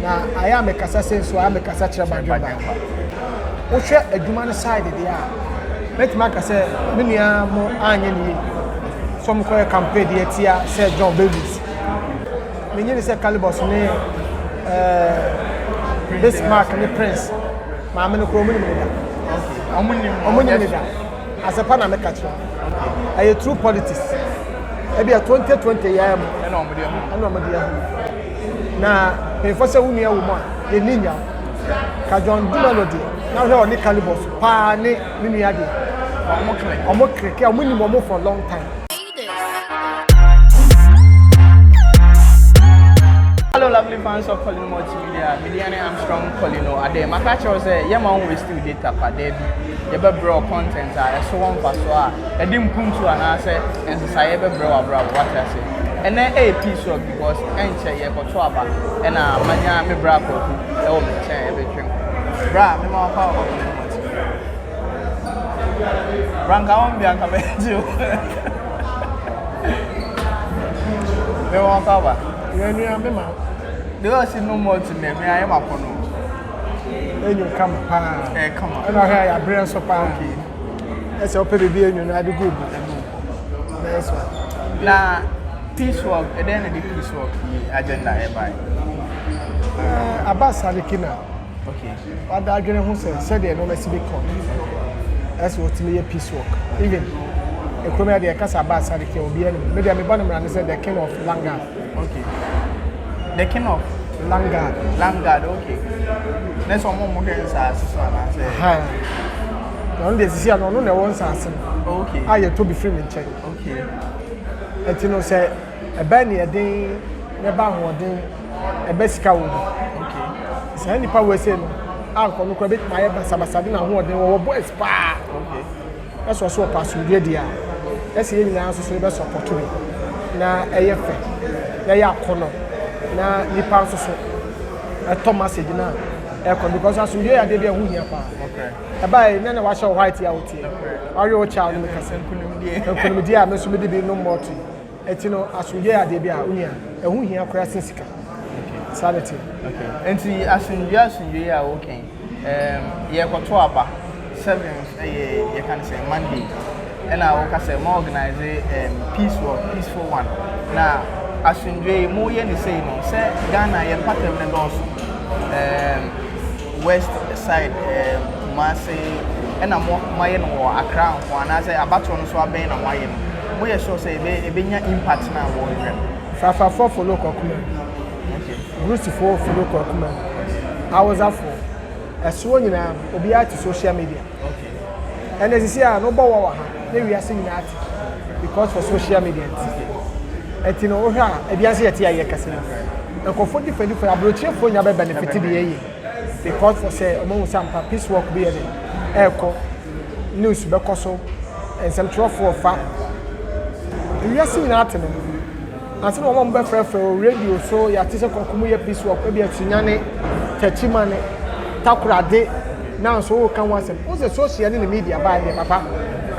Na ayɛ a mekasa sɛ nso ayɛ a mekasa kyerɛ badwemba. Wohwɛ adwuma no side deɛ a, mɛtumi aka sɛ me nua mo anyɛ ne yie sɛ ɔmo kɔyɛ campaign deɛ tia sɛ John Babies. Menye ne sɛ Calibos ne Bismarck ne Prince maame no koraa ɔmo nim ne da. Ɔmo nim ne da. Asɛpa na meka kyerɛ. Ɛyɛ true politics. Ebi a 2020 yɛ mu. Ɛna ɔmo de ahu. Ɛna ɔmo de ahu. Na mpanyinfoɔ sɛ wo nua wɔ mu a, yɛni nya. Ka John Dumelo deɛ, na hwɛ ɔne Calibos paa ne ne nua deɛ. Ɔmo click. Ɔmo click, ɔmo nim ɔmo for long time. Hello lovely fans of Colino Multimedia, Mediane Armstrong Colino Ade. Maka kyerɛ wo sɛ yɛma wo waste wo data pa da bi. Yɛbɛbrɛ wo content a ɛso wɔ mfasoɔ a ɛde mpuntu anaasɛ nsesaeɛ bɛbrɛ wo abrabɔ wate ase. Ɛnɛ ɛyɛ peace walk because ɛnkyɛ yɛkɔto aba ɛna manya me bra Kwaku ɛwɔ me nkyɛn ɛbɛtwam. Bra, mema wafa wɔ Colino Multimedia. Bra nka wɔn bia nka bɛgye o. Mema wafa ba. Yɛn nua me ma De ɔsi no malt nɛ me ayɛ ma kɔ no. Enyo kama paa. Ɛyɛ kama. Ɛna ɔhwɛ a yɛabrɛ nso paa. Ɛsɛ ɔpɛ biribi enyo no ade gu bu. Nice one. Na peace walk, ɛdɛn na de peace walk yi agenda ɛbae? Aba Sadiki na wada adwene ho sɛ sɛdeɛ nneɛma si bi kɔ ɛsɛ wɔtumi yɛ peace walk. Even ekurom yɛ deɛ ɛkasa Aba Sadiki a obiara nim. Me deɛ mebɔ ne mmara ne sɛ the king of Langard. Okay. The king of Langard. Langard, okay. Ne sɛ ɔmo ɔmo hwɛ nsaase so anaasɛ? Ha. Na ɔno deɛ sisi a no ɔno na ɛwɔ nsaase no. A yɛtɔ bi firi ne nkyɛn. Ɛti no sɛ ɛbɛn ne ɛden na ɛba ahoɔden ɛbɛ sika wɔ mu. Saa nipa wɔ ese no a nkɔ no kora bɛtumi ayɛ basabasa de n'ahoɔden wɔwɔ boys paa. Ɛsɛ ɔso ɔpɛ asomdwe deɛ a ɛsɛ yɛn nyinaa nso so yɛbɛ support bi na ɛyɛ fɛ na ɛyɛ akɔnɔ na nipa nso so ɛtɔ message na ɛkɔ because asomdwe yɛ adeɛ bi a ɛho hia paa. Ɛbaa yi nana wahyɛ wɔ white a wotie ɔyɛ wo kyɛw no mekasa nkunimdie a me nso mede bi nom mɔto yi ɛti no asomdwe yɛ adeɛ bi a wonya ɛho hia koraa sen sika. Saa ne te. Okay. Nti asomdwe a wokan yɛkɔto aba 7th ɛyɛ yɛka no sɛ Monday ɛna woka sɛ ma organize peace walk, peaceful one. Na asomdwe yi moyɛ ne sei no sɛ Ghana yɛ mpatam ne dɔɔso west side Kumasi ɛna mo moayɛ no wɔ Accra nko anaasɛ abatoɔ no so abɛn na moayɛ no. Moyɛ sure sɛ ɛbɛnya impact na wɔhwehwɛ no? Fafafoɔ follow Kwakuma. Brucefoɔ follow Kwakuma. Hausafoɔ ɛsoɔ nyinaa obiara te social media. Ɛna sisi a no bɔ wɔ ha na wiase nyinaa te because for social media nti. Ɛti no wohwɛ a ebi ase yɛte a yɛ kɛse no. Nkurɔfoɔ different different aburokyerefoɔ nya bɛ benefit de yɛ because for sɛ ɔmo hu sɛ ampa peace walk bi yɛ de ɛɛkɔ news bɛkɔ so nsɛmtwerɛfoɔ fa wiase nyinaa te no. Ansa na wɔn a wɔbɛfrɛfrɛ wɔ radio so yɛate sɛ kɔkɔ mu yɛ peace walk ebi atinyane tɛkyimane takorade na nso wɔka ho asɛm wɔn sɛ social ne ne media baa deɛ papa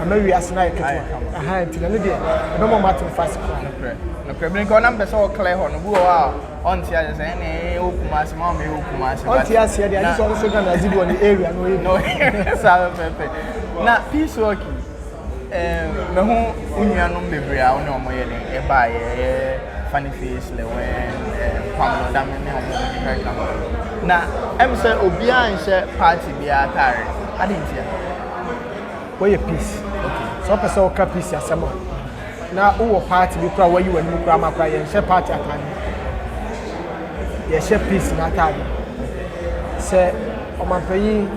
ama wiase na ayɛ ketewa aha nti na ne deɛ ɛbɛma wɔn ate nfa se koraa. Nokorɛ bi nka ɔnam pɛ sɛ ɔklɛ hɔ no bi wɔ hɔ a ɔnte ase sɛ ɛna ɛyɛ wɔ Kumasi ma ɔmo ɛwɔ Kumasi. Ɔnte aseɛ deɛ agye sɛ ɔno nso Ghana adze bi wɔ ne area no ɔyɛ bi. Saa pɛpɛpɛ na peace walk yi mehu wo nuanom bebree a wo ne ɔmo yɛ den ɛbaeɛ ɛyɛ Funny Face, Lewen, Kwame Dame ne ɔmo ɔmo keka ka ho. Na ɛm sɛ obiara nhyɛ party biara ataare ade ntia. Wɔyɛ peace. Sɛ ɔpɛ sɛ ɔka peace asɛm a na wowɔ party bi koraa wɔyi w'anim koraa ma koraa yɛnhyɛ party ataade. Yɛhyɛ peace n'ataade. Sɛ ɔmanpanyin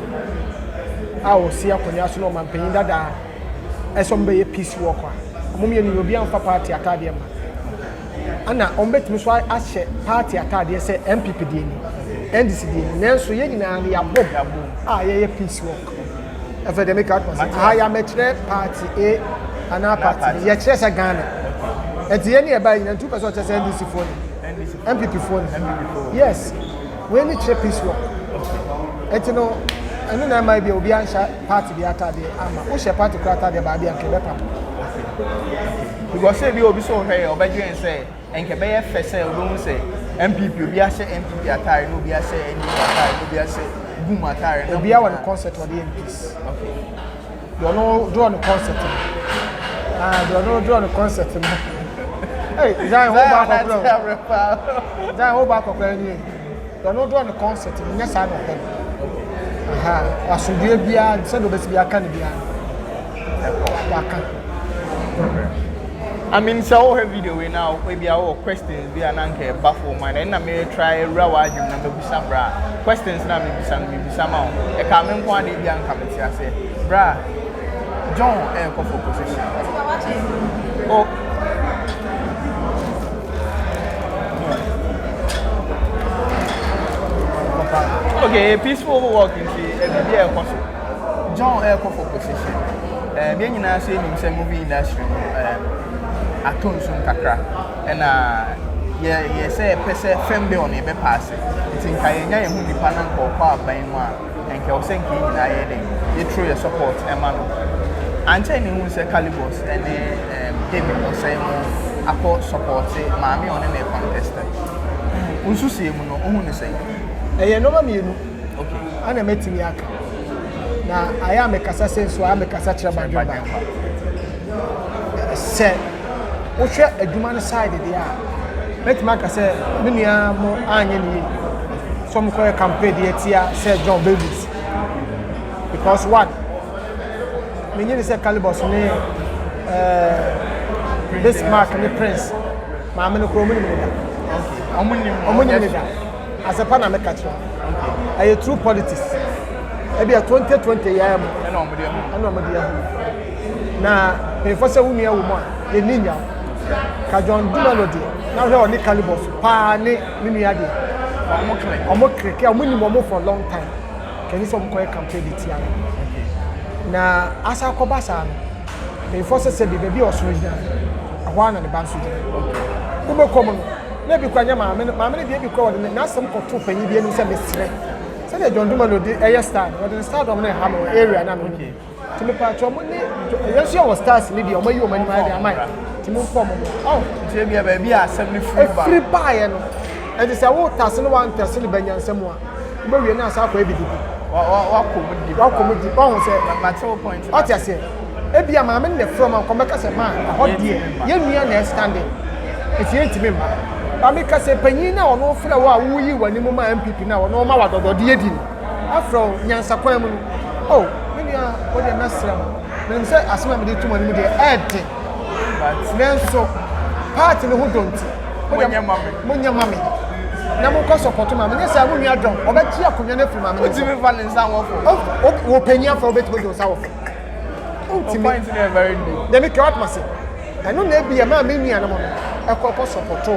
a ɔsi akonnwa so na ɔmanpanyin dadaa ɛsɛ ɔmo bɛyɛ peace walk a ɔmo mmienu yi obiara mfa party ataadeɛ ma. Ɛna ɔmo bɛtumi so ahyɛ party ataadeɛ sɛ NPP deɛ ni, NDC deɛ ni, nanso yɛn nyinaa no yɛabom a yɛyɛ peace walk. Ɛfɛ deɛ meka atoma sɛ aha yɛamɛkyerɛ party A anaa party B, yɛkyerɛ sɛ Ghana. Ɛnti yɛn ne yɛbaa nyinaa nti wopɛ sɛ ɔkyerɛ sɛ NDC foɔ ni, NPP foɔ ni. Yes, wei ne kyerɛ peace walk. Ɛnti no ɛno na ɛma bi a obiara nhyɛ party bi ataadeɛ ama wohyɛ party kora ataadeɛ baabi a nka ɛbɛpam. Because ebi obi so ɔhwɛ yɛ ɔbɛdwen sɛ nka ɛbɛyɛ fɛ sɛ obehu sɛ NPP obi ahyɛ NPP ataare na obi ahyɛ NDC ataare na obi ahyɛ Gum ataare na. Obiara wɔ ne concert ɔde yɛ ne peace. Okay. Deɛ ɔno draw ne concert no. Ah, deɛ ɔno draw ne concert no. Hey, Zion ho ba akɔkora o. Zion ho ba akɔkora ni. Deɛ ɔno draw ne concert no nyɛ saa na ɔpɛ no. Aha, asomdue biara sɛdeɛ ɔbɛsi bi aka ne biara. Waka. I mean, sɛ wohwɛ video wei na ebi a wowɔ questions bi a na nka ɛba fo ma na ɛna me try awura w'adwene na mabisa bra questions na mebisa no mebisa ma wo ɛka me nko ade bi a nka mete aseɛ bra John ɛrekɔ for position oh okay peaceful work nti biribi a ɛkɔ so John ɛrekɔ for position ɛɛ yɛn nyinaa nso yɛnim sɛ movie industry no ɛɛ atɔ nsum kakra ɛna yɛ yɛ sɛ yɛpɛ sɛ fɛm bill no yɛbɛ paase nti nka yɛnya yɛn ho nipa na nka ɔkɔ aban mu a nka ɛwɔ sɛ nka yɛn nyinaa yɛ dɛ yɛturo yɛ support ɛma no ankyɛn ne hu sɛ Calibos ɛne ɛɛm David Osei mo akɔ support maame a ɔne ne contest nsusuɛ mu no ohun ne sɛn. Ɛyɛ nneɛma mmienu. Okay. Ana mɛtumi aka. Na ayɛ a mekasa sɛ nso ayɛ a mekasa kyerɛ badwemba. Sɛ wohwɛ adwuma no side deɛ a, mɛtumi aka sɛ me nua mo anyɛ ne yie. Sɛ ɔmo kɔyɛ campaign deɛ tia sɛ John Babies. Because one, menye ne sɛ Calibos ne ɛɛ Bismarck ne Prince maame no kura ɔmo nim ne da. Ɔmo nim ne da. Asɛpa na meka kyerɛ. Ɛyɛ true politics. Ebi a 2020 yɛ mu. Ɛna ɔmo de ɛho. Ɛna ɔmo de ɛho. Na mpanyinfoɔ sɛ wo nua wɔ mu a yɛni nyaw. Ka John Dumelo deɛ na hwɛ ɔne Calibos paa ne me nua deɛ. Ɔmo click. Ɔmo click ɔmo nim ɔmo for long time. Kɛni sɛ ɔmo kɔyɛ campaign de tia no. Na asa akɔba saa no mpanyinfoɔ sɛ sɛ bi baabi a ɔsono gyina ɛhɔ ara na ne ba nso gyina. Wobɛkɔ mu no na ebi kora nyɛ maame no maame no deɛ ebi kora wɔde ne n'asɛm kɔto panyin bi anim sɛ mesrɛ sɛdeɛ John Dumelo de ɛyɛ star no wɔde ne stardom no ɛha me wɔ area na me nti mepa atwa ɔmo ne yɛn nso yɛ wɔ stars ne deɛ ɔmo ayi ɔmo anim ayɛ de ama yɛ nti mo mfa ɔmo mo ɔn Nti ebi a baabi a asɛm no firi ba. efiri baayɛ no ɛnti sɛ wo tase no wantase no bɛnya nsɛm a wobɛwie no asa akɔ ebi didi Wakɔ mu di. wakɔ mu di ɔho sɛ Mate wo point. ɔte aseɛ ebi a maame no na efrɛ ɔmo akɔ mɛka sɛ maa ɛhɔ deɛ yɛn nua na ɛstanding nti yɛntumi mma maame ka sɛ panyin na ɔno frɛ wo a woyi w'anim ma NPP na ɔno ma wadɔdɔdeɛ di no afrɛ wo nyansakwan mu no o me nua wo deɛ mɛsrɛ mo menim sɛ asɛm a mede to mo anim deɛ ɛɛden nanso party no ho dɔ nti Monyɛ ma me. monyɛ ma me na monkɔ support ma me nyɛ sɛ mo nua dɔn ɔbɛgye akonnwa no afiri maame no Otimi fa ne nsa wɔ fo. wɔ panyin afɔ wobɛtumi de wo nsa wɔ fam O point no yɛ very deep. Dɛm kɛ watoma se ɛno na ebi ɛmaa me nuanom no ɛkɔ kɔ support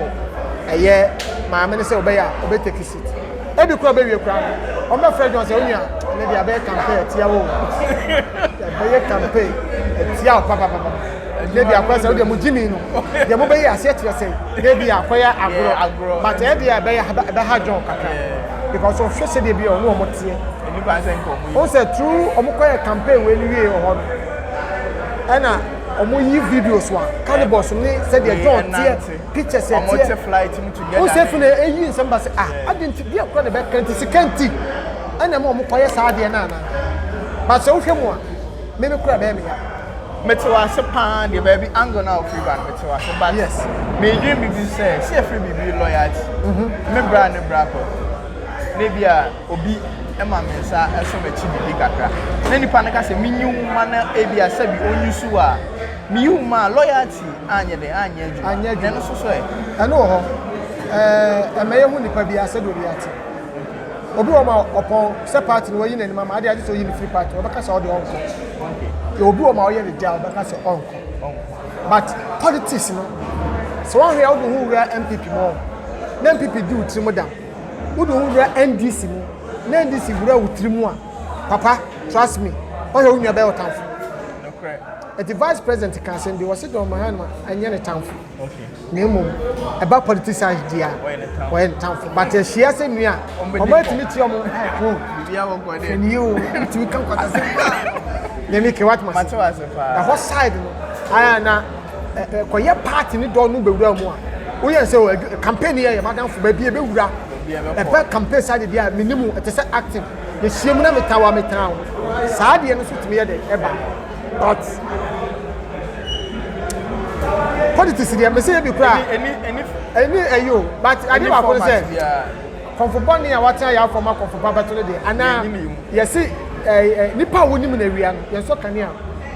ɛyɛ maame no sɛ ɔbɛyɛ a ɔbɛtake seat ebi kura bɛwie kura no ɔmbɛfrɛ John sɛ onua ɛnɛ deɛ abɛyɛ campaign ɛtia wo ɛbɛyɛ campaign ɛtia wo papapapa ne bi akɔyɛ sɛ wodeɛ mo gyimi no deɛ mobɛyɛ aseɛ kyerɛ sɛ ne bi akɔyɛ agorɔ but ɛyɛ deɛ ɛbɛyɛ ɛbɛha John kakra because ɔhwɛ sɛdeɛ bi a ɔno ɔmo teɛ Nipa sɛ nka ɔmo yi. ɔn sɛ true ɔmo kɔyɛ campaign wei no wie wɔ hɔ no ɛna ɔmo yi videos wa Calibos ne sɛdeɛ John teɛ pictures Ɔmo te ɛteɛ flight mu together. ɔn sɛ fi na eyi nsɛm ba sɛ ah adi nti deɛ kora na ɛbɛka nti sika nti ɛna ɛma ɔmo kɔyɛ saa adeɛ no ana but sɛ wohwɛ mu a mímí kora bɛyɛ mi ya Mete wɔ ase paa deɛ baabi angle na ofiri ba no mete wɔ ase but Yes. meedwin bibi sɛ si efiri bibi loyalty. Me bra ne bra kɔ. Ne bi a obi ɛma me nsa ɛso m'akyi bibi kakra. Na nipa no ka sɛ menyi wo ma na ebi a sɛbi onyi so a meyi wo ma a loyalty anyɛ den anyɛ adwuma. Anyɛ adwuma. Na ɛno nso so ɛ. Ɛno wɔ hɔ ɛɛ ɛmɛ yɛ hu nipa bi asɛ de obi ate obi wɔ ma ɔpɔn sɛ party no wɔyi n'anim ama adeɛ agye sɛ oyi ne firi party ɔbɛka sɛ ɔde ɔnkɔ yɛ obi wɔ ma ɔyɛ ne gya ɔbɛka sɛ ɔnkɔ but politics no sɛ wɔn ahwɛ a wode ho wura NPP mu na NPP di wo tirim dam wode ho wura NDC mu na NDC wura wo tirim mu a papa trust me ɔhwɛ wo nua bɛyɛ ɔtamfo Nokorɛ. ɛti vice president ka asɛm bi wɔsi John Mahama ɛnyɛ ne tamfo Okay. na mmom ɛba politicize di a Wɔyɛ ne tamfo. wɔyɛ ne tamfo but ahyia sɛ nua a Ɔmbɛdi ɔmo atumi tie ɔmo ɛko Bibi awɔ kɔ de. ni o tumi ka nkwata sɛ na mi ke wat ma Mate se wɔ ase paa. ɛhɔ side no ayɛ na ɛ ɛ kɔyɛ party ne dɔn no bɛwura mu a Woyɛ sɛ o campaign yɛ yɛ madamfo baabi ebɛwura. Ɛbɛ campaign side deɛ a menim ɛte sɛ acting. Mehyia mu na metaa wa metaa wo. Saa deɛ no nso tumi yɛ dɛ ɛba. But politics deɛ mese yɛ bi koraa. Ɛni ɛyi o but adeɛ baako ne sɛ kɔnfo bɔne a watena yɛ afɔm akɔnfo ba bɛto no deɛ anaa yɛse ɛɛ nipa a wonim na awia no yɛn sɔ kanea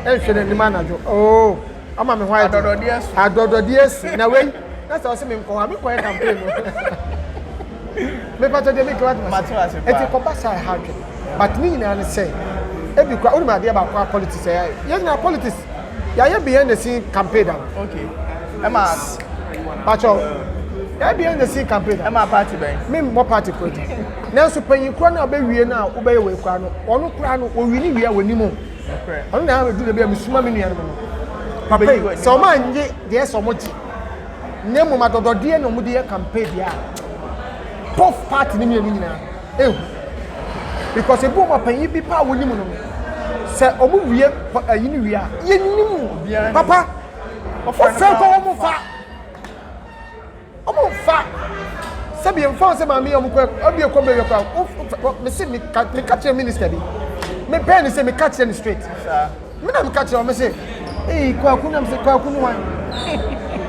ɛnhwɛ n'anim anadwo oo. Ama me ho ayɛ den. Adɔdɔdeɛ su. Adɔdɔdeɛ su. Na wei, na sɛ ɔsɛ me nkɔ hɔ a, me kɔyɛ campaign no. Me patɔ deɛ me nka wate Mate wase paa. Eti kɔba saa ɛha adwene. But ne nyinaa ne sɛ, ebi kura, wonim adeɛ baako a politics ɛyɛ. Yɛn nyinaa politics, yɛayɛ behind the scene campaign da. Okay. Ɛma. Patɔ, yɛayɛ behind the scene campaign da. Ɛma party bɛn? Me mmɔ party kura di. Nanso panyin kura no a ɔbɛwie no a wobɛyɛ wei kura no, ɔno kura no, owi ne wie a wɔnim o. Ɔno na ɛdu da bi a mesuma me nuanom no. Papa yi, sɛ wɔn annye deɛ sɛ wɔn gye, na mmom adɔdɔdeɛ na wɔn de yɛ campaign deɛ a, both party ne mmienu nyinaa ehu. Because ebi wɔn apanyin bi paa wɔn nim no no, sɛ wɔn wie ayi no wie a, yɛnim papa, wɔfrɛ kɔ wɔn fa. Ɔmo nfa sɛbi nfa sɛ maame yi ɔmo kɔ ɛbi ekɔ bɛyɛ kɔ me se me ka me ka kyerɛ minister bi me bɛn ne sɛ me ka kyerɛ ne straight me na me ka kyerɛ ɔmo se eyi kwaku na me se kwaku no wan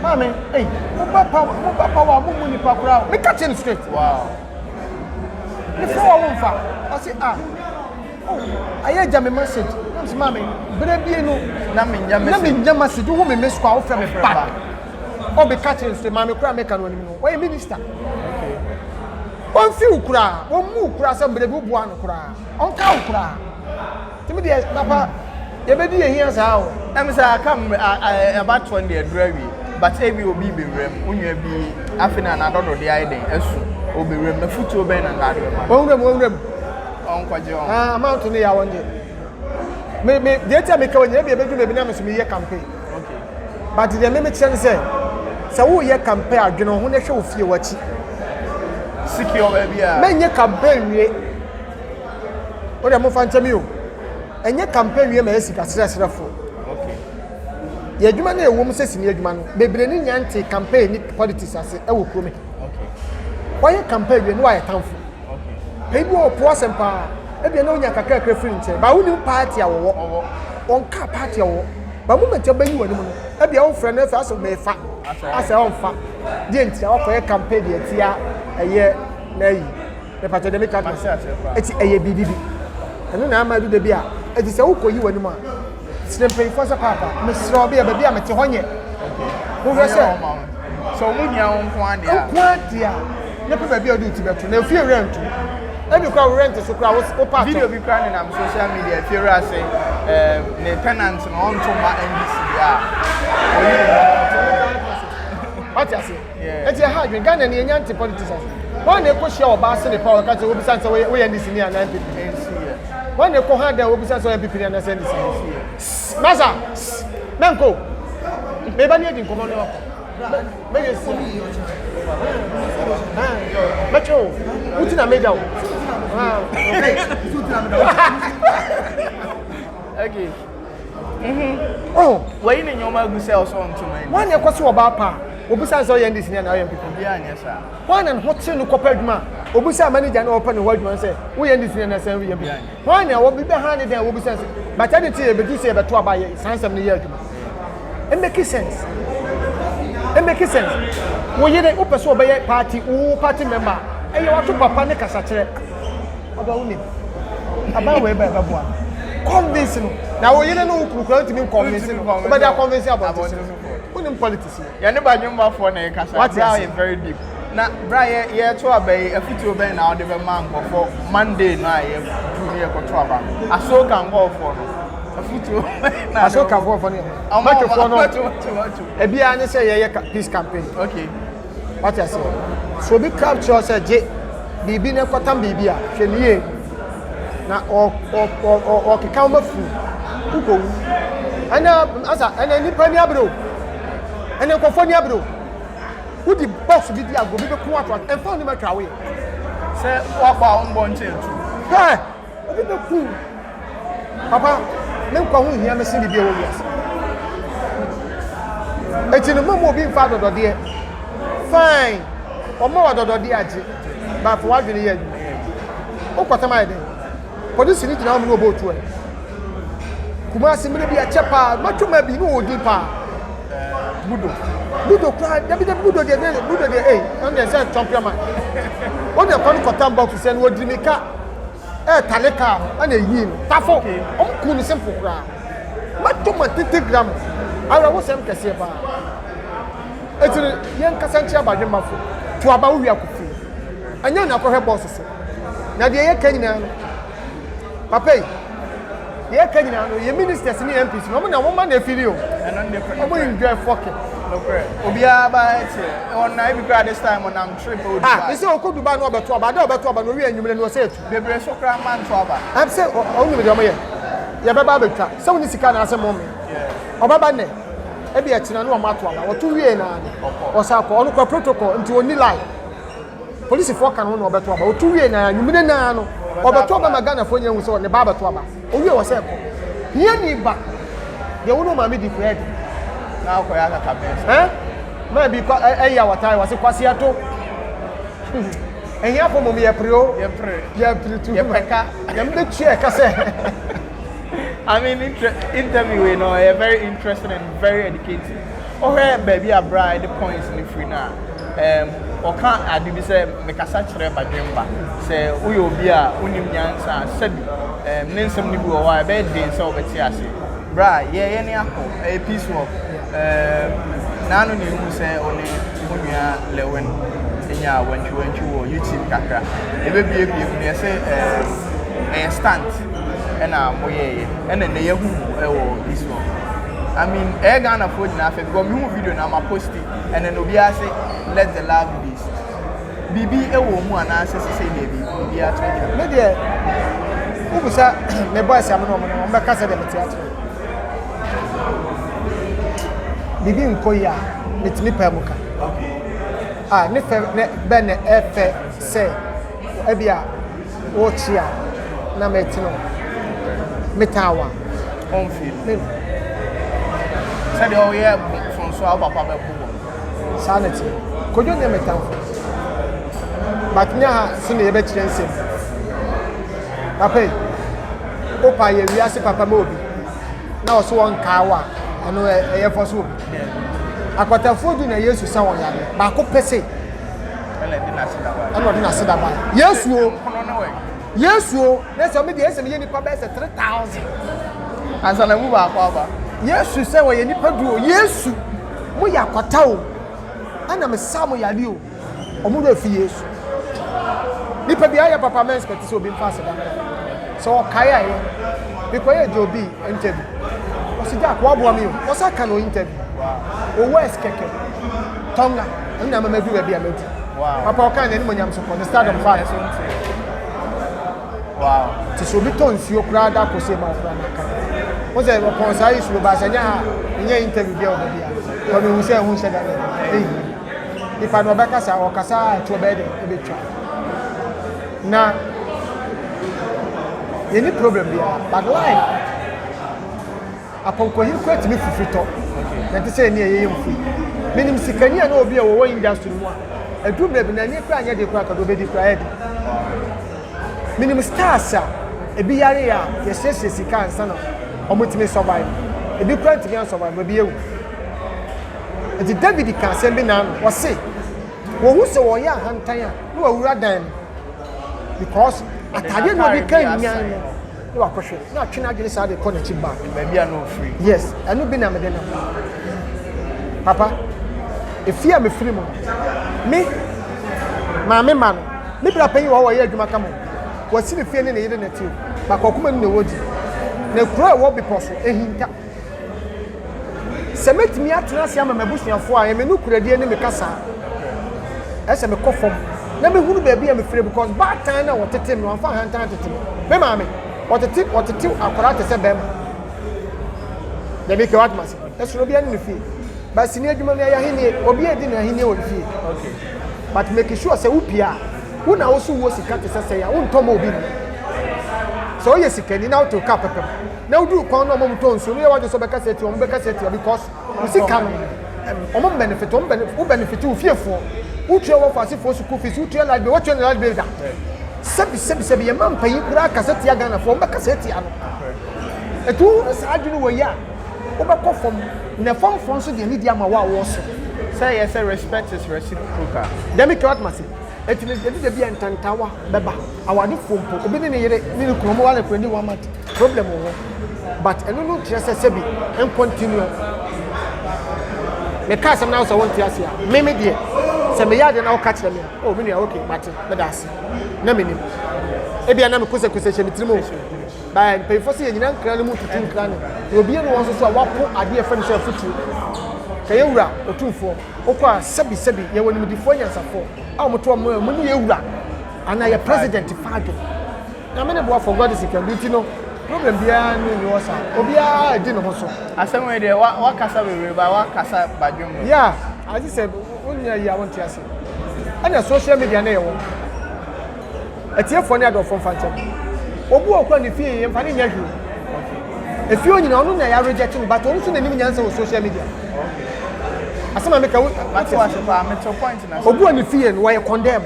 maame eyi mo ba pa mo ba pa wa mo mu nipa koraa me ka kyerɛ ne straight wow me fɛ wɔ mo nfa ɔse ah. Oh, ayɛ gya me message. Na mese maame, berɛ bie no, na menya message. Na menya message, wohu me miss call a, wofrɛ me back. Ɔbɛka kyerɛ sɛ maame koraa meka no anim no, ɔyɛ minister. Okay. Ɔmfi wo koraa, ɔmmu wo koraa sɛ mmerɛ bi woboa no koraa. Ɔnka wo koraa. Nti me deɛ, papa, yɛbɛdi yɛn hia saa o. Ɛm sɛ aka mmerɛ, abatoɔ no deɛ aduru awie, but ebi obi bɛwura mu, wo nua bi afei na n'adɔdɔdeɛ ayɛ dɛn, asu, ɔbɛwura mu, afutuo bɛn na nka ade bɛma no? Ɔnwura mu, ɔnwura mu. Ɔnkɔgye wɔn. Ah, amount no yɛ a wɔngye. Me, me, deɛ ti a meka wɔ nyina bi ɛbɛduru baabi na me so meyɛ campaign. Okay. But deɛ me mekyerɛ ne sɛ, sɛ woyɛ campaign adwene ho na hwɛ wo fie w'akyi. Secure baabi a. Mɛnyɛ campaign wie. Wo deɛ momfa nkyɛ me o. Ɛnyɛ campaign wie ma yɛ sika srɛsrɛfo. Okay. Yɛ adwuma no ɛwɔ mu sɛ sini adwuma no, bebree ne nya nte campaign ne politics ase ɛwɔ kurom. Okay. Wɔyɛ campaign wie no wɔayɛ tamfo. Pɛi bi wɔ ɔpo asɛm paa. Ebia na onya kakrakra firi nkyɛn. Ba wonim party a wɔwɔ. Wɔnka party a wɔwɔ. Ba moment a wobɛyi w'anim no, ebia wofrɛ no afei asɛ mefa. Asɛ ɔmfa. Deɛ nti a wakɔyɛ campaign deɛ tia ɛyɛ n'ayi. Mepatɛ deɛ meka no. Eti ɛyɛ biribi bi. Ɛno na ama ɛdu da bi a, eti sɛ wokɔyi w'anim a, Srɛ mpanyinfoɔ sɛ paapa mesrɛ wo bia baabi a mete hɔ nyɛ wohwɛ sɛ sɛ ɔmo hia wo nko adeɛ a nko adeɛ a ne pɛ baabi a wode wo ti bɛto na efie wura ntu ebi kora wo rent so kora wo pa video bi kora nenam social media efie wura se ɛɛ ne tenant no ɔnto ma NDC deɛ a oyi ne wate ase eti ɛha adwene Ghana ni enya nte politics ase wɔn na ekɔ hyia ɔbaa se ne pa ɔka kyerɛ obisa sɛ woyɛ NDC ni anaa NPP Wɔn na ɛkɔ ha dɛ wɔbisa sɛ ɔyɛ NPP ni anaasɛ NDC ni. Masa, mɛnkɔ. Meba ne adi nkɔmmɔ no akɔ. Mɛyɛ si. Mɛtwe o. Wuti na meda o. Okay. Oh. Wɔyi ne nneɛma agu sɛ ɔsɔ ntoma yi. Wɔn na ɛkɔ so ɔbaa paa. Wɔbisa sɛ ɔyɛ NDC ni anaa ɔyɛ NPP. Obiara nyɛ saa. Hwan na ne ho kyere no kɔpɛ adwuma a, obisaa manager no a ɔpɛ ne hɔ adwuma no sɛ, Woyɛ NDC ni anaasɛ woyɛ NPP? Hwan na obi bɛha ne dan a wobisa sɛ, But adɛn nti yɛbɛduru sɛ yɛbɛto aba a yɛ saa nsɛm no yɛ adwuma? It make sense. It make sense. Wo yere, wopɛ sɛ ɔbɛyɛ party, wo party member a, ɛyɛ wato papa ne kasakyerɛ. Ɔdɔ wonim. Aban wei ba ɛbɛboa. Convince no. Na wo yere ne wo kunu koraa ntumi nconvince no. Wobɛde aconvince abɔnten so. Wonim politics yi. Yɛne badwembafoɔ na ɛkasa. Wate Bra ase. yɛ very deep. Na bra yɛ yɛto aba yi afutuo bɛn na wode bɛma nkurɔfoɔ Monday no a yɛduru ne yɛkɔto aba no. Asoka nkurɔfoɔ no afutuo bɛn na wode Asoka bɛma? nkurɔfoɔ no yɛ Ɔmo Matwofoɔ no matwo matwo matwo. ebiara ne sɛ yɛyɛ peace campaign. Okay. Wate aseɛ? So obi ka kyerɛ wo sɛ gye biribi na kɔtam biribi a, hwɛ no yie. Na ɔkeka wo ma funu, wokɔwu. Ɛnɛ asa ɛnɛ nnipa ni abere o. Ɛnɛ nkurɔfoɔ ni abere o. Wodi box bi di agorɔ bi bɛko ato ato ɛmfa wo nim atwa woyɛ. Sɛ woakɔ a wombɔ nkyɛn tu. Hwɛ! Obi bɛku wo. Papa, me nkwa ho hia me sen biribi a ɛwɔ wiase. Enti no, mma obi mfa adɔdɔdeɛ. Fine, wɔma wo adɔdɔdeɛ agye, but fa w'adwene yɛ adwuma. Wokɔtam ayɛ dɛn? Polisini gyina hɔ nom na ɔbɔ otuo ɛ. Kumasi mmerɛ bi akyɛ paa, matwo ma bi ne ɔwɔ din paa. Budo. Budo koraa, dabi dabi Budo deɛ, Budo deɛ, ei, ɔno deɛ sɛ champion man. Wo deɛ kɔ no kɔtam box sɛ no wɔdiri mi ka ɛɛtale kaa ho ɛna ɛyii no. Tafo, ɔmo kuu no simple koraa. Matwo ma tete gram, awerɛhosɛm kɛseɛ paa. Eti no, yɛnkasa nkyerɛ abadwemmafo, to aba wo wie akɔ fie. Ɛnyɛ na akɔhwɛ bɔs so. Na deɛ yɛka nyinaa no, papa yi, deɛ yɛka nyinaa no, yɛ ministers ne MPs no, wɔn na wɔn ma na efiri o. Wɔn enjoy fucking. Obiara ba ɛte, ɔna ebi kura this time ɔnam trip o Dubai. Ah, ɛsɛ ɔkɔ Dubai na ɔbɛto aba, adeɛ ɔbɛto aba na owie enyimire na ɔsɛ etu. Bebree so kura ma nto aba. Ɛm sɛ ɔnyim deɛ ɔmo yɛ, yɛbɛba abɛtwa, sɛ wɔn sika na asɛ mɔmi, ɔbɛba nnɛ. Ebi ɛkyina ne wɔn ato aba, wɔto wie naa no, ɔsa akɔ, ɔno kura protocol nti ɔnni line. Polisifoɔ ka ne ho na ɔbɛto aba, ɔto wie naa nwumire naa no, ɔbɛto aba ma Ghanafoɔ nyinaa hu sɛ ne ba abɛto aba. Owie wɔ sɛ ɛkɔ. Hiani ba, deɛ wo ne wo maame di koraa di. Na akɔyɛ akaka bɛn so. Ɛn? Maa bi kɔ ɛyɛ awɔtaa wɔ se kwasi ato. Ahiafo mmom yɛpere o. Yɛpere. Yɛpere tu. Yɛpɛ ka. Yɛn bɛtua ɛka sɛ. I mean, interview wei no ɛyɛ very interesting and very educative. Wohwɛ baabi a bra de points no firi no a, um, ɔka ade bi sɛ mekasa kyerɛ badwemba sɛ woyɛ obi a wonim nyansa a sɛbi um, ne nsɛm no bi wɔ hɔ a ɛbɛyɛ den sɛ wobɛte ase. Bra, yɛyɛ ne akɔ, ɛyɛ peace walk. Um, naano na ehu sɛ ɔne wo nua Lewin nya wantwiwantwi wɔ YouTube kakra. Yɛbɛbiebie mu no yɛsɛ um, ɛyɛ stunt ɛna moyɛɛyɛ ɛna nnɛ yɛhu mo ɛwɔ peace walk. I mean, ɛyɛ Ghanafoɔ nyinaa fɛ because mehu video na ma post it and then obiara say let the love be. Biribi ɛwɔ mu anaasɛ sesei deɛ biribi ato atwa. Me deɛ, wobisa me boys a me ne wɔn no, wɔn bɛka sɛ deɛ mete akyerɛ. Biribi nkɔ yie a, metumi pae mu ka. A ne fɛ ne bɛ na ɛfɛ sɛ ebi a wokye a na mete no metaa wa. Ɔmfie no. Me Sɛdeɛ ɔyɛ mfomso a wo papa bɛbo wɔ. Saa na ɛteɛ. Kojo nyɛ me tamfo. But nyɛ ha so na yɛbɛkyerɛ nsɛm. Papa yi, wopa yɛ wiase papa ma obi na ɔso wɔnkaa wo a, ɛno ɛyɛ fɔ so obi. Akwatafoɔ du na Yesu sa wɔn yareɛ. Baako pɛ se. Ɛna ɔde n'aseda baeɛ. Yesu o. Yesu o. Na sɛ ɔmo deɛ ɛsɛ meyɛ nipa bɛyɛ sɛ 3000. Ansa na mu baako aba. Yesu sɛ wɔyɛ nipa du o. Yesu, mo yɛ akwata o. Ɛna me sa mo yare o. Ɔmo werɛ fi Yesu. Nipa bi ayɛ papa mɛ expect sɛ obi mfa aseda mma. Sɛ ɔkae a ɛyɛ. Mekɔyɛ Joe B interview. Ɔsi Jack waboa me o. Ɔsa ka no interview. O words kɛkɛ. Tonga. Ɛno na ama madu baabi a madu. Papa ɔkaa n'anim onyam so kɔ ne stardom fa. Wow. Te sɛ obi tɔ nsuo koraa da kɔ sɛ ma koraa na ka. Wo sɛ ɔpɔn saa issue ba sɛ nyɛ ha nyɛ interview bi a ɔbɛ bi a. Ɔno hu sɛ ɛho nhyɛ da ne. Eyi. Nipa no ɔbɛkasa ɔkasa a ɛtoɔ bɛyɛ dɛ ɛbɛtwa. Na yɛni problem biara but life apɔnkɔhiri kura tumi fifiri tɔ na ɛte sɛ ɛni ɛyɛ yɛ mfiri. Menim sikani a na obi a wɔwɔ industry mu a ɛduru baabi na ani kura anyɛ de kura kado obɛdi kura ɛyɛ de. Menim stars a ebi yare a yɛsiesie sika ansa na wɔtumi survive. Ebi kura ntumi ansurvive ebi ewu. Nti David ka asɛm bi n'ano ɔse wɔhu sɛ wɔyɛ ahantan a na wɔawura dan mu because atadeɛ na obi ka nyan no na wakɔhwɛ na atwe n'adwene saa de kɔ n'akyi back. Baabi a na ofiri. Yes, ɛno bi na mede nam. Papa, efie a mefiri mu me maame ma no me bra panyin wɔ hɔ wɔyɛ adwuma kama o wɔsi ne fie ne ne yere na ɛte o baako akoma mu na ɛwɔ di na kuro a ɛwɔ bepɔ so ehinta. Sɛ mɛtumi atena ase ama m'abusuafoɔ a, ɛyɛ me nokorɛdie ne me kasa. Ɛsɛ mekɔ fam na mehunu baabi a mefiri because baatan no a wɔtete me no, wɔamfa ahantan antete me. Me maame, wɔtete wɔtete akwadaa te sɛ bɛrima. Deɛ meka woatoma ase. Ɛsono obiara ne ne fie. But sini adwuma no ɛyɛ ahennie. Obi edi n'ahennie wɔ ne fie. Okay. But make sure sɛ wopie a, wo na wo so wɔ sika te sɛ sɛe a, wontɔ ma obi nni. Sɛ woyɛ sikani na wote wo kaa pɛpɛm na woduru kwan no a wɔn tɔ nsuo no yɛ wadwe sɛ ɔbɛkasa atia wɔn bɛkasa atia because wo sika no. Ɔmo benefit, ɔmo benefit, wo benefit wo fiefoɔ. Wotua wɔ fasefoɔ school fees, wotua light bill, wotua ne light bill da. Sɛbi sɛbi sɛbi, yɛn mma mpanyin koraa kasa tia Ghanafoɔ, ɔmo bɛkasa tia no. Etu wo saa adwene wɔ yi a, wobɛkɔ fam na famfoɔ nso deɛ ne di ama wo a wɔwɔ so. Sɛ yɛ sɛ respect is reciprocal. Dɛm kɛ watoma se eti ne ebi de bi a ntantawa bɛba awadefoɔ mpo, obi ne ne yere ne ne kunu, ɔmo wale kura ni one month, problem wɔ hɔ, but ɛno no kyerɛ sɛ sɛbi ncontinue. Meka asɛm na sɛ wonte ase a, me deɛ sɛ meyɛ adeɛ na woka kyerɛ me a, oh, me nua, okay, mate, meda ase na menim ebia na mekosɛkosɛ hyɛ me tirim o. Baa mpanyinfoɔ sɛ yɛnyina nkra no mu tutu nkra no na obi ne wɔn nso so a wapo adeɛ fɛ no sɛ afutuo ka yɛ wura otumfoɔ wokɔ a, sɛbi sɛbi, yɛwɔ nimdifoɔ nyansafoɔ a wɔto wɔn a wɔn ne yɛ wura anaa yɛ president fa adwene. Nyame ne boafo, God is can do. Ti no problem biara ne ni wɔ saa, obiara di ne ho so. Asɛm wei deɛ, wakasa bebree ba, wakasa badwom no. Yeah, agye sɛ wonya yi a wonte ase. Ɛna social media ne yɛ wɔ atiefoɔ ne adɔfoɔ mfa nkyɛn. Obi wɔ kora ne fie yɛ mfa ne nyɛ hwee. Efie nyina ɔno na yɛ reject no, but ɔno nso n'anim nyansa wɔ social media. Asɛm a meka wo Mate wase paa, mete point na. Obi wɔ ne fie no, wɔyɛ condemn,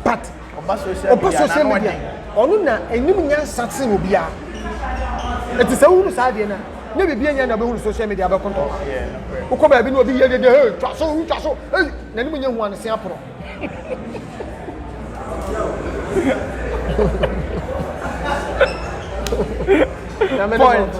but ɔba social ɔba media social na media, ɔno na anim nyansa sen obiara. Eti sɛ wohunu saa adeɛ no a, ne biribi anya na wobɛhunu social media bɛkɔ ntɔkwa. Wokɔ baabi na obi yɛ dede, hey, twa so, twa so, hey, n'anim nyɛ hu anese aporɔ. Point.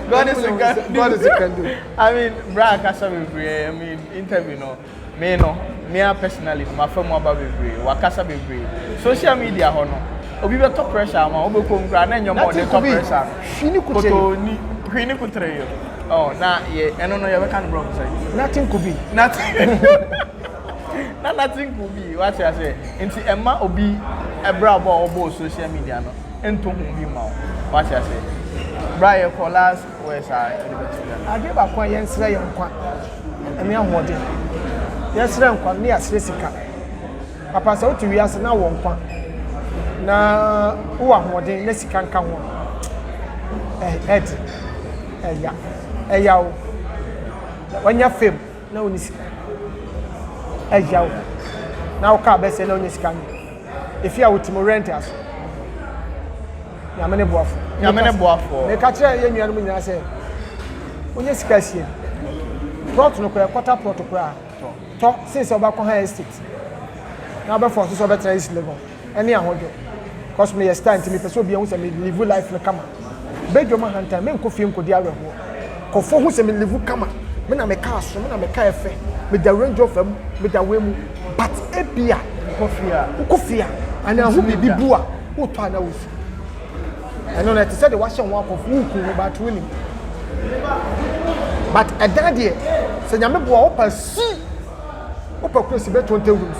God is a can. God is a can do. I mean, bra kasa bebree. I mean, interview no. Me no, me a personally, ma fa mu aba bebree. Wakasa bebree. Social media hɔ no, obi bɛtɔ pressure ama wobɛkɔ mu koraa na ɛnyɛ ma ɔde tɔ pressure no. Hwini kutere. Koto ni hwini kutere yo. Oh, na yɛ ɛno no yɛbɛka no brɔfo sɛ. Nothing could be. Nothing. Na nothing could be. Wate ase. Nti ɛma obi ɛbrɛ abɔ a ɔbɔ social media no nto ho bi ma wo. Wate ase. Bra, yɛ kɔ last words a ɛde bɛto dwa. Adeɛ baako a yɛnsrɛ yɛn nkwa ɛne ahoɔden. Yɛsrɛ nkwa ne yɛasrɛ sika. Papa, sɛ wote wiase na wɔ nkwa na wowɔ ahoɔden na sika nka ho a, ɛde ɛya ɛya wo. Wanya fame na wonni sika, ɛya wo. Na wo kaa bɛsɛ na wonya sika no efi a wotim rent aso. Nyame ne boafo. Nyame ne boafo. Meka kyerɛ yɛn nuanom nyinaa sɛ wonyɛ sika sie plot no koraa, quarter plot koraa tɔ sen sɛ wobɛkɔ ha estate na wobɛfɔ so sɛ wobɛtena East Legon ɛne ahodwo, cause meyɛ star nti mepɛ sɛ obi ahu sɛ me live life no kama. Bɛdwom ahantan, menkɔ fie nkɔdi awerɛhoɔ kɔfo hu sɛ me live kama. Me na meka aso, me na meka ɛfɛ, meda Range Rover mu, meda wei mu, but ebia Kɔ fie a. Wokɔ fie a anaa ho biribi bu a wotɔ a na wosu ɛno no, ɛte sɛ de wahyɛ ho akɔfo woku ho, but wonim. But ɛdan deɛ, sɛ Nyame boa, wopɛ si, wopɛ kuro si bɛ 20 rooms,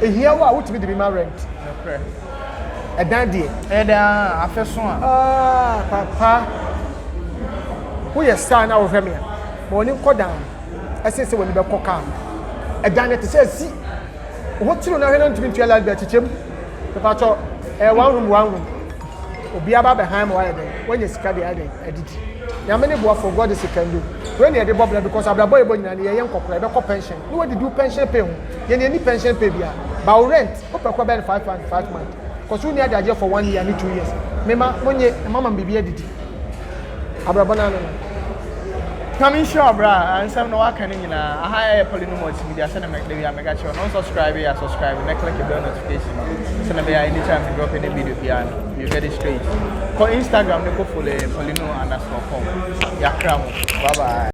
ehia wo a, wotumi de bi ma rent. Nokorɛ. Ɛdan deɛ Ɛyɛ dɛ a afɛ so a. Ah, papa, woyɛ star na wohwɛ me a, ma wɔne nkɔ dan ɛsɛ sɛ wɔne bɛkɔ kaa. Ɛdan no te sɛ si wo ho tiri na hwɛ na ntumi ntua light bill kyekyɛm pepatɔ. Ɛyɛ one room, one room, obiara ba bɛhan ma wayɛ dɛn, wanya sika de ayɛ dɛn adidi. Nyame ne boafo, God is can do. Wei ne yɛde bɔ bra, because abrabɔ yɛbɔ nyinaa no, yɛyɛ nkɔkora, yɛbɛkɔ pension ne wadidi wo pension pay ho. Yɛne yɛni pension pay biara ba. Wo rent wopɛ kɔ bɛn 5 month, 5 month, kɔso wonni adagyeɛ for one year ne 2 years. Mema monye mama m biribi adidi abrabɔ no ano no. Nyame nhyira wo, bra. Nsɛm na waka no nyinaa aha ɛyɛ Polynom Multimedia. Sɛne da bi a meka kyerɛ no, subscribe yɛ, subscribe na click bell notification no sɛne bɛyɛ a anytime me drop any video biara no, you get it straight. Kɔ Instagram ne kɔ follow yɛ, polynom_com. Yɛakra mo, bye bye.